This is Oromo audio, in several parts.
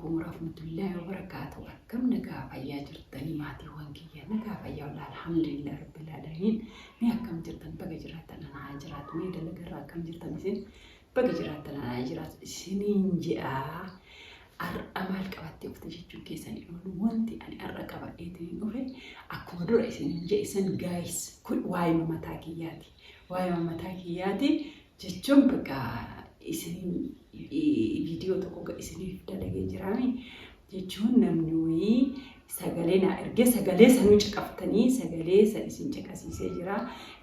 Alaikum warahmatullahi wabarakatuh. Akkam nagaa fayyaa jirtanii, maatiiwwan kiyya? Nagaa fayyaa wallah, alhamdulillah rabbil alamin. Mee akkam jirtan? Baga jiraattan, anaa jiraatu. Mee dalagarraa akkam jirtan isin? Baga jiraattan, anaa jiraatu isiniin je'a. Har'a maal qabattee dhufte jechuun keessanii oolu. Wanti ani har'a qabadheetiin dhufe akkuma dura isiniin je'e san, guys, kun waa'ee mataa kiyyaati. Waa'ee mataa kiyyaati jechuun bakka isin viidiyoo tokko isiniif dalagee jiraami jechuun namni wayii sagalee naa ergee, sagalee sanuu caqaftanii, sagalee san isin caqasiisee jira.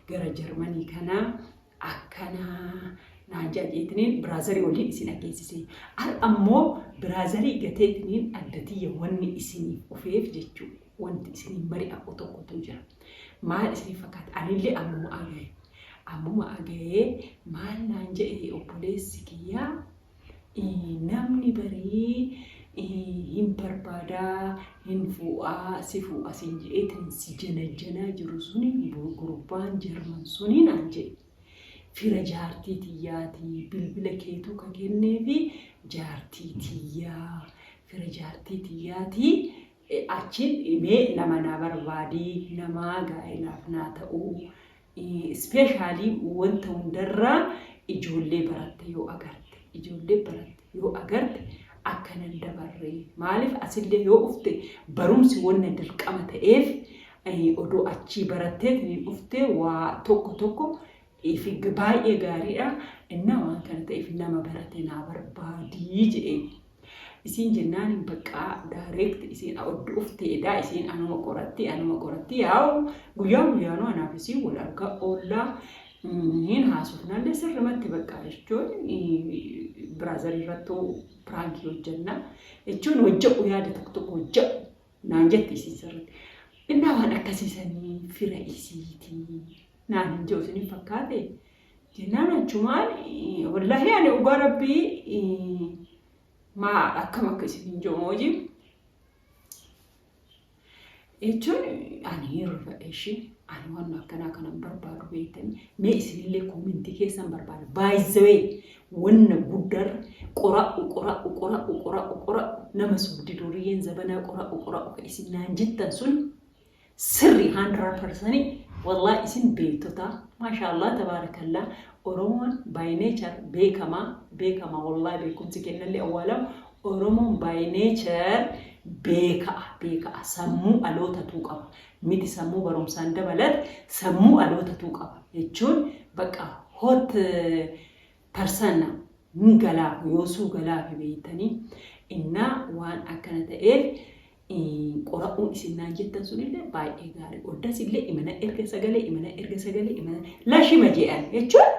Gara Jarmanii kanaa akkana naan jedheetiniin brother waliin isin dhageessise. Har'a ammoo brother gateetiniin addatiyya wanni isiniif dhufeef jechuudha. Wanti isiniin mari'atu tokkotu jira. Maal isiniif fakkaata? Anillee ammuma aga'e. Ammuma aga'ee maal naan jedhe obboleessi kiyyaa? Namni barii hin barbaadaa, hin fuudhaa, si fuudha siin jedheetiin si janajjanaa jiru suni, gurbaan Jarman suni naan jedhe. Fira jaartii tiyyaatii, bilbila keetuu ka kenneefi jaartii tiyyaa, fira jaartii tiyyaatii. Achiin mee nama naa barbaadii, namaa gaa'elaaf naa ta'uu, especially wanta hundarraa ijoollee baratte yoo agarte, ijoollee baratte yoo agarte akkanan dabarree, maaliif asillee yoo ufte barumsi wanna dirqama ta'eef, odoo achii baratteetiin dhufte waa tokko tokko baay'ee gaariidha. Innaa waan kana ta'eef nama barate naa barbaadii jedhee. Isiin jennaan bakka direct isiin oddu ufteedha. Isiin anuma qoratti, anuma qoratti. Yaa'u guyyaa guyyaanuu anaaf isiin wal argaa oollaa, hin haasofnallee sirrimatti. Bakka jechuun brother irrattuu prank hojjenna jechuun hojjedhu, yaada tokko tokko hojjedhu naan jetti isiin sirriitti. Innaa waan akkasiisanii fira isiitii naan hin jiru isiniin fakkaate jennaan, achumaan wallaahi ani dhugaa rabbii maa akkam akka isin hin jiru hojii jechuun ani hin rifadhe ishee. Ani waan akkanaa kanan barbaadu beektanii, mee isinillee comment keessan barbaada. Baay'ee wanna guddaarra qora'u, qora'u, qora'u, qora'u, qora'u, nama sobdi duriyyeen zabanaa, qora'u, qora'u ka isin naan jettan sun sirri 100%. Wallaahi isin beektota, maashaallah, tabaarakallaa. Oromoon by nature beekamaa, beekamaa. Wallaahi beekumsi kennallee awwaalamu. Oromoon by nature beeka'a, beeka'a. Sammuu alootatuu qaba miti, sammuu barumsaan dabalat sammuu alootatuu qaba jechuun bakka hot person hin galaafu yoosuu galaafi beektanii. Innaa waan akkana ta'eef qora'uun isin naan jettan sunillee baay'ee gaarii. Oddas illee imana erga sagalee, imana erga sagalee, imana lashima jedhan jechuun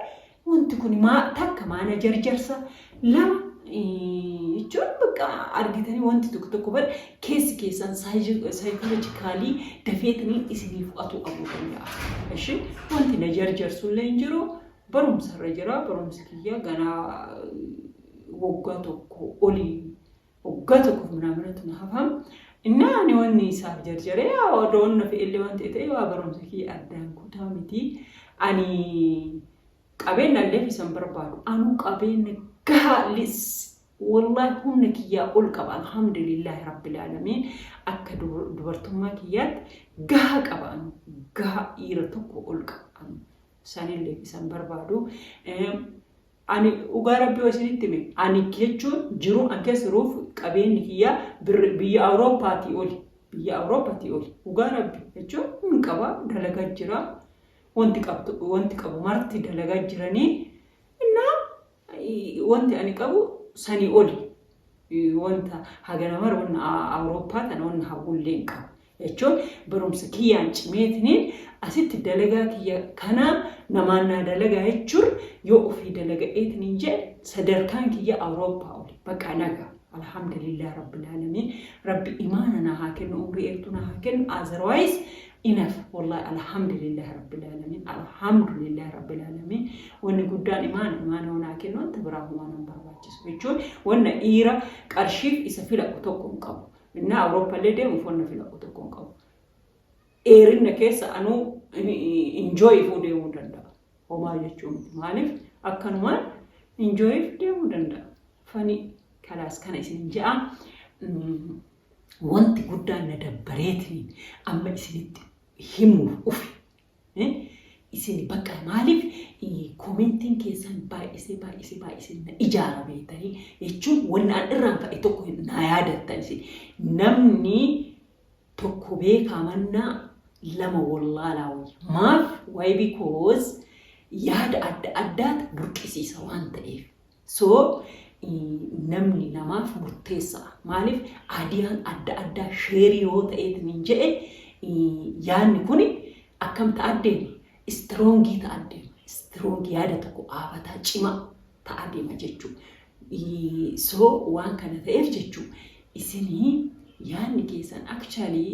wanti kun maa takka maana jarjarsa lama jechuun bakka argitanii wanti tokko tokko bar keessi keessan psychologically dafeetanii isinii fudhatuu qabuu danda'a. Ishi wanti na jarjarsullee hin jiru, barumsarra jira. Barumsi kiyya ganaa waggaa 1 olii, waggaa tokkoof minaaminatu na hafam. Innaa ani wanni isaaf jarjaree odoo na fe'ellee wanti ta'e waa barumsa kiyya addaan kutaa miti. Ani qabeenya illee isan barbaadu. Anuu qabeenya gahaa lis wallahi humna kiyyaa ol qaba, alhamdulillahi rabbil aalamiin. Akka dubartummaa kiyyaatti gahaa qaba, anu gahaa dhiira tokko ol qaba. Anu sanillee isan barbaadu. Ani dhugaa rabbii isinitti hime, ani jechuun jiruu an keessa jiruuf qabeenyi kiyyaa biyya Awurooppaatii oli, biyya Awurooppaatii oli. Dhugaa rabbi jechuun hin qaba, dalagaa jira, wanti qabdu, wanti qabu marti dalagaa jiranii. Innaa wanti ani qabu sanii oli, wanta hagana mara wanna Awurooppaa tana wanna hawwullee hin qabu. Jechuun barumsa kiyyaan cimeetiniin asitti dalagaa kiyya kanaa namaan naa dalagaa jechuun yoo ofii dalaga'eetiniin jedhe sadarkaan kiyya Awurooppaa oli. Bakka nagaa. Alhamdulillah rabbil aalamiin. Rabbi imaana naa haa kennu, umrii dheertuu naa haa kennu. Otherwise enough. Wallahi alhamdulillah rabbil aalamiin. Alhamdulillah rabbil aalamiin. Wanni guddaan imaana, imaana naa kennu, wanta biraa homaa nan barbaachisu. Jechuun wanna dhiira qarshiif isa filadhu tokko hin qabu. Innaa Awurooppaallee deemuuf wanna filadhu tokko hin qabu. Dheerinna keessa anuu enjoy ifuu deemuu danda'a. Homaa jechuun miti. Maaliif akkanumaan enjoy deemuu danda'a. Fani kalaas kana isin ja'a. Wanti guddaan na dabbareetiin amma isinitti himuuf ufe. Isin bakka maaliif commentiin keessan baay'isee baay'isee baay'isee na ijaara beektanii jechuun wanni an irraanfadhe tokko na yaadattan isin. Namni tokko beekaa mannaa lama wallaalaa wayya. Maaf? Why? Because yaada adda addaatu burqisiisa waan ta'eef. So namni namaaf murteessaa. Maaliif ideaan adda addaa share yoo ta'eetiin hin jedhe, yaadni kuni akkam ta'a deema? Strong ta'a deema. Strong yaada tokko dhaabataa cimaa ta'a deema jechuudha. So waan kana ta'eef jechuudha. Isinii yaadni keessan, actually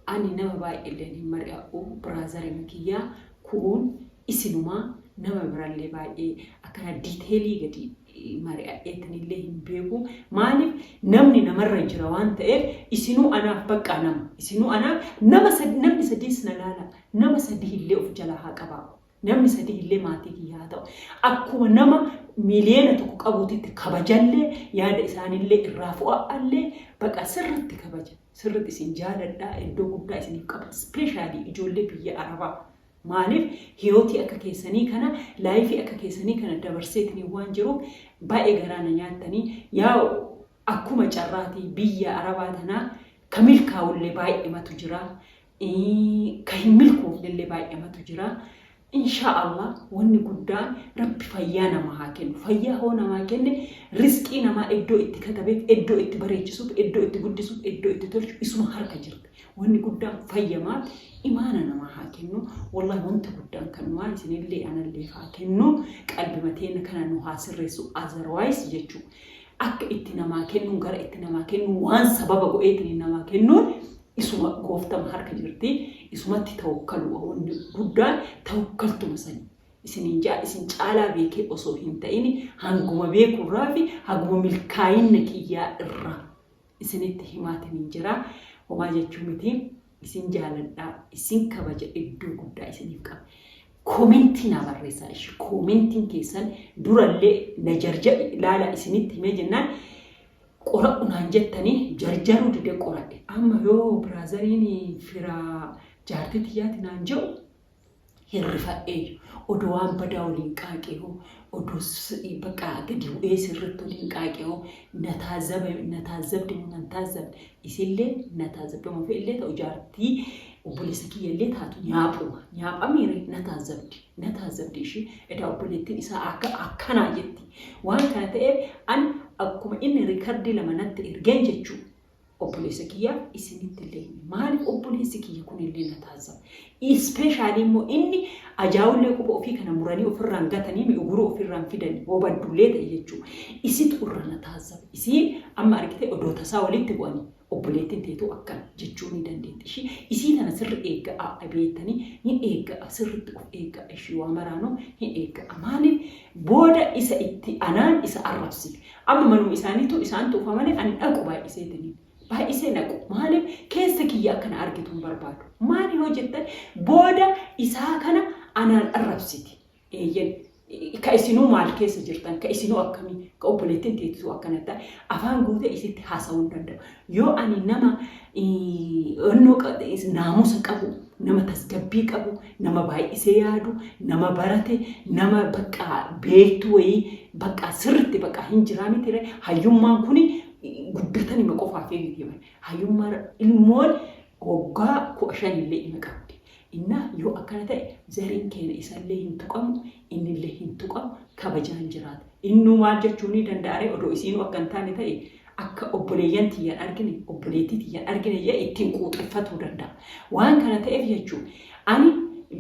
ani nama baay'eelleen hin mari'adhu, brother kiyyaa kun isinumaa, nama birallee baay'ee akkana detail gadi mari'adheetinillee hin beeku. Maaliif namni namarra jira waan ta'eef, isinuu anaaf bakka nama isinuu anaaf nama namni sadiis na laala, nama sadii illee of jalaa haa qabaatu. Namni sadii illee maatii kiyyaa haa ta'u. Akkuma nama 1 miiliyoona qabuutitti kabajallee, yaada isaaniillee irraa fo'a'allee, baqa sirritti kabaja. Sirritti isin jaaladhaa, iddoo guddaa isiniif qaba. Especially ijoollee biyya Arabaa. Maaliif hiyootii akka keessanii kana, life akka keessanii kana dabarseetiin waan jiruuf baay'ee garaa na nyaattanii. Yaa akkuma carraatii biyya Arabaa tanaa ka milkaa'ullee baay'eematu jira. Ka hin milkoofnellee baay'eematu jira. Insha Allah wanni guddaan Rabbi fayyaa namaa haa kennu. Fayyaa hoo namaa kenne, riskii namaa iddoo itti katabeef, iddoo itti bareechisuuf, iddoo itti guddisuuf, iddoo itti tolchu isuma harka jirti. Wanni guddaan fayyamaa imaana namaa haa kennu. Wallahi wanti guddaan kanumaa isinillee anallee haa kennu. Qalbi mateena kana nu haa sirreessu, otherwise jechuudha. Akka itti namaa kennuun, gara itti namaa kennuun, waan sababa godheetiin namaa kennuun isuma gooftama harka jirti. Isumatti tawakkalu, wanni guddaan tawakkaltuma sani. Isiniin jaa, isin caalaa beekee osoo hin ta'in, hanguma beekurraa fi hanguma milkaa'ina kiyyaa irraa isinitti himaatiin hin jira. Homaa jechuu miti, isin jaaladhaa, isin kabaja, iddoo guddaa isiniif qaba. Comment naa barreessaa ishee. Commentiin keessan durallee na jarja ilaala, isinitti himee jennaan qoradhu naan jettanii jarjaruu dide, qoradhe. Amma yoo brotheriin fira jaartii tiyyaati naan jedhu hirrifadhee, odoo waan badaa waliin qaaqee hoo, odoo bakka gadi bu'ee sirriitti waliin qaaqee hoo, na taazzabe, na taazzabe, isillee na taazzabe, ofii illee ta'u, jaartii obboleessa kiyya illee taatu, nyaaphuma nyaaphamiire, na taazzabdi, na taazzabdi ishee edaa obboleettiin isaa akka akkanaa jetti. Waan kana ta'eef an akkuma inni record lama natti ergeen jechuu obboleessa kiyyaaf isinitti illee hime. Maaliif obboleessi kiyya kunillee na taasisan? Especially immoo inni ajaa'ullee quba ofii kana muranii ofirraan gatanii mi'uguruu ofirraan fidanii hobaddullee ta'e jechuudha. Isitu irra na taasisan. Isiin amma argite odoo tasaa walitti bu'anii obboleettiin teetuu akkana jechuu ni dandeetti. Ishii isii tana sirri eegga'a beektanii ni eegga'a, sirritti of eegga'a, ishii waa maraanuu hin eegga'a. Maaliif booda isa itti anaan isa arrabsite. Amma manuma isaaniitu isaan tuufa malee ani dhaqu baay'iseetiniin. Baay'isee naqu. Maaliif keessa kiyya akkana argitu hin barbaadu. Maali yoo jettan, booda isaa kana anaan arrabsiti. Eeyyen. Ka isinuu maal keessa jirtan, ka isinuu akkamii, ka obboleettiin teessisu akkana ta'e, afaan guutee isitti haasa'uu hin danda'u. Yoo ani nama onnoo naamusa qabu, nama tasgabbii qabu, nama baay'isee yaadu, nama barate, nama bakka beektu wayii, bakka sirriitti bakka hin jiraa miti, hayyummaan kuni guddatanii qofaaf miti. Hayyummaa ilmoon waggaa 15 illee ima qabdi. Innaa yoo akkana ta'e, zariin keenya isallee hin tuqamu, innillee hin tuqamu, kabajaan jiraata. Innuu maal jechuu ni danda'are odoo isiinuu akka hin taane ta'e, akka obboleeyyan tiyyaan argine, obboleettii tiyyaan argine jee ittiin quuxeffatuu danda'a. Waan kana ta'eef jechuun ani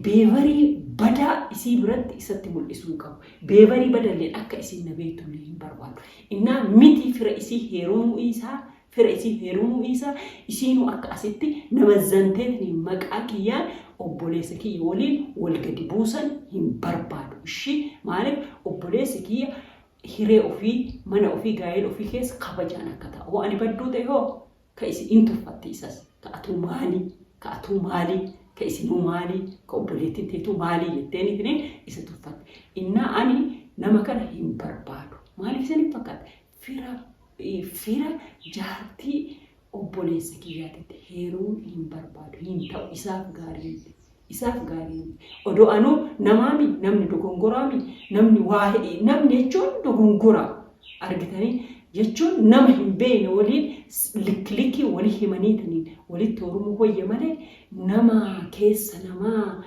behavior badaa isii biratti isatti mul'isuu hin qabu. Behavior badalleen akka isiin na beektullee hin barbaadu. Innaa miti fira isii heerumuu isaa, fira isii heerumuu isaa, isiinuu akka asitti nama zanteetiin maqaa kiyyaan obboleessa kiyya waliin wal gadi buusan hin barbaadu. Ishii maaliif obboleessi kiyya hiree ofii, mana ofii, gaa'ela ofii keessa kabajaan akka ta'u. Hoo ani badduu ta'e hoo ka isin in tuffatti isas, ka atuu maalii, ka atuu maalii, ka isinuu maalii, ka obboleettiin teetuu maalii jetteen ittiin isa tuffatti. Innaa ani nama kana hin barbaadu. Maaliif isin fakkaata? Fira Fira jaartii obboleessa kiyyaatitti heerumuu hin barbaadu. Hin ta'u, isaaf gaarii miti. Isaaf gaarii miti. Odoo anuu namaami, namni dogongoraami, namni waa namni jechuun dogongora argitanii jechuun nama hin beekne waliin likki likkii walii himaniitaniin walitti horumuu hoyya malee nama keessa namaa.